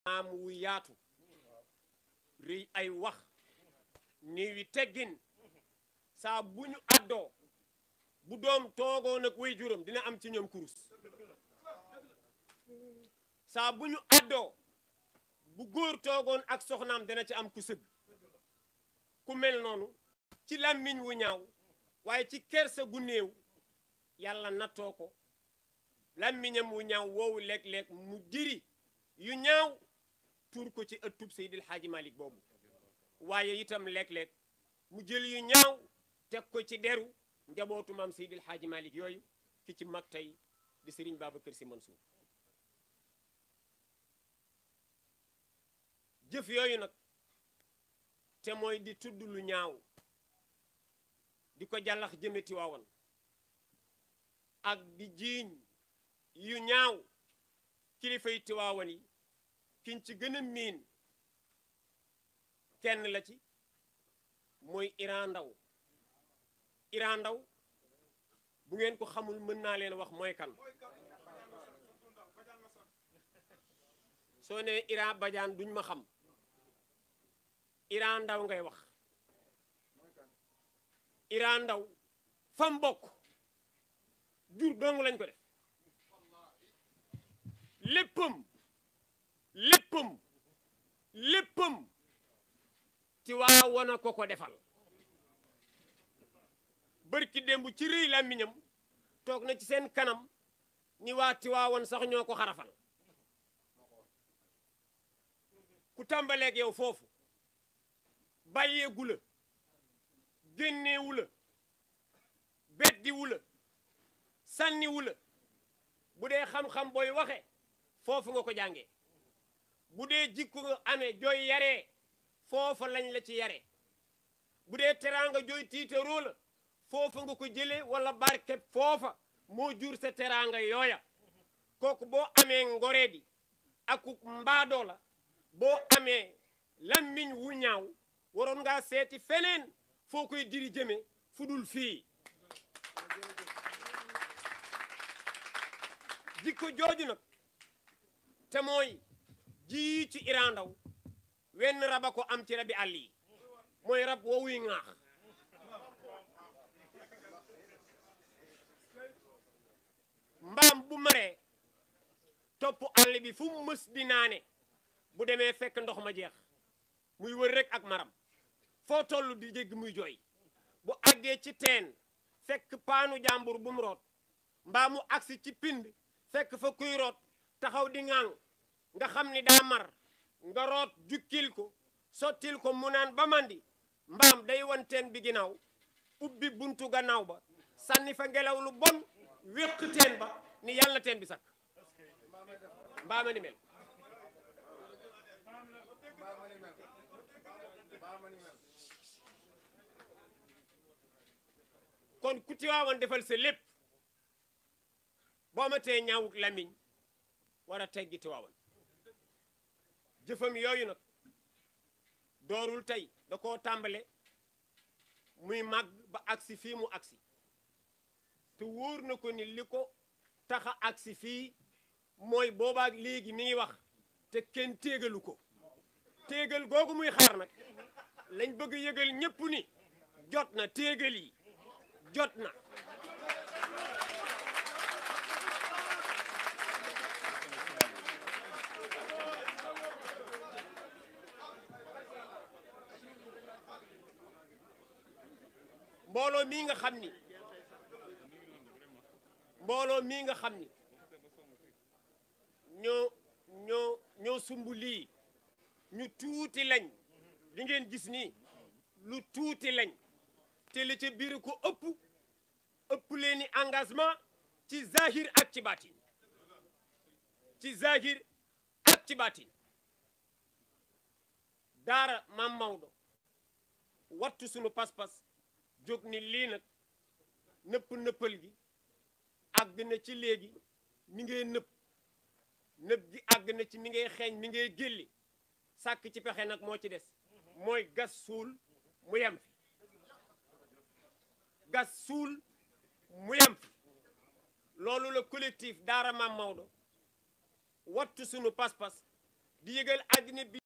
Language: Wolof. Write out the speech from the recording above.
maam wu yaatu rëy ay wax néewi teggin saa bu ñu addoo bu doom toogoo nag way juróom dina am ci ñoom kurus saa bu ñu addoo bu góor toogoon ak soxnaam dana ci am ku sëgg ku mel noonu ci làmmiñ wu ñaaw waaye ci kersa gu néew yàlla nattoo ko làmmiñam wu ñaaw woowu léeg-léeg mu diri yu ñaaw tuur ko ci ëttub Seydil Hadji Malick boobu waaye itam léeg-léeg mu jël yu ñaaw teg ko ci deru njabootu maam Seydil Hadji Malick yooyu ki ci mag tey di Serigne Babacar Sy Mansour jëf yooyu nag te mooy di tudd lu ñaaw di ko jàllax jëme Tiwaawan ak di jiiñ yu ñaaw kilifay Tiwaawan yi kiñ ci gën a miin kenn la ci mooy Iran Ndaw Iran Ndaw bu ngeen ko xamul mën naa leen wax mooy kan soo ne Iran Badiane duñ ma xam Iran Ndaw ngay wax Iran Ndaw fam bokk jur dong lañ ko def léppam Tiwaawan ko defal bërki démb ci rëy làmmiñam toog na ci seen kanam ni waa Tiwaawan sax ñoo ko xarafal ku tàmbaleeg yow foofu bàyyeegu la génneewu la beddiwu la sànniwu la bu dee xam-xam booy waxe foofu nga ko jàngee bu dee jikko nga amee jooy yaree foofa lañ la ci yare bu dee teraanga jooy tiitaroo la foofa nga ko jëlee wala barke foofa moo jur sa teraanga yooya kooku boo amee ngoreedi ak mbaadoo la boo amee lammiñ wu ñaaw waroon ngaa seeti feneen foo koy diri jëme fu dul fii jikko jooju nag te mooy ji ci Iran Ndaw wenn raba ko am ci rabi àll yi mooy rab woowuy ŋaax mbaam bu maree topp àll bi fu mu mës di naane bu demee fekk ndox ma jeex muy wër rek ak maram foo toll di dégg muy jooy bu àggee ci teen fekk paanu jàmbur bu mu root mbaa mu agsi ci pind fekk fa kuy root taxaw di ŋàng nga xam ni daa mar nga root jukkil ko sottil ko mu naan ba mandi mbaam day wan teen bi ginnaaw ubbi buntu gannaaw ba sànni fa ngelaw lu bon wéq teen ba ni yàlla teen bi sakk mbaama ni mel kon ku Tiwaawan defal sa lépp boo ma tee ñaawuk lamiñ war a teggi Tiwaawan jëfam yooyu nag doorul tey da koo tàmbale muy màgg ba agsi fii mu agsi te wóor na ko ni li ko taxa agsi fii mooy boobaak léegi mi ngi wax te kenn téegalu ko téegal googu muy xaar nag lañ bëgg yëgal ñépp ni jot na téegal yi jot na mbooloo mii nga xam ni ñoo sumb lii ñu tuuti lañ li ngeen gis nii lu tuuti lañ te li ca biir ko ëpp leeni engagement ci zahir ak ci baatin daara Maam Maodo wattu sunu pas-pas jóg ni lii nag nëppal gi àgg na ci léegi mi ngay nëpp gi àgg na ci mi ngay xeeñ mi ngay gélli sàkk ci pexe nag moo ci des mooy gas suul mu yem fi loolu la collectif daara Maam Maodo wattu sunu pas-pas di yëgal àddina bi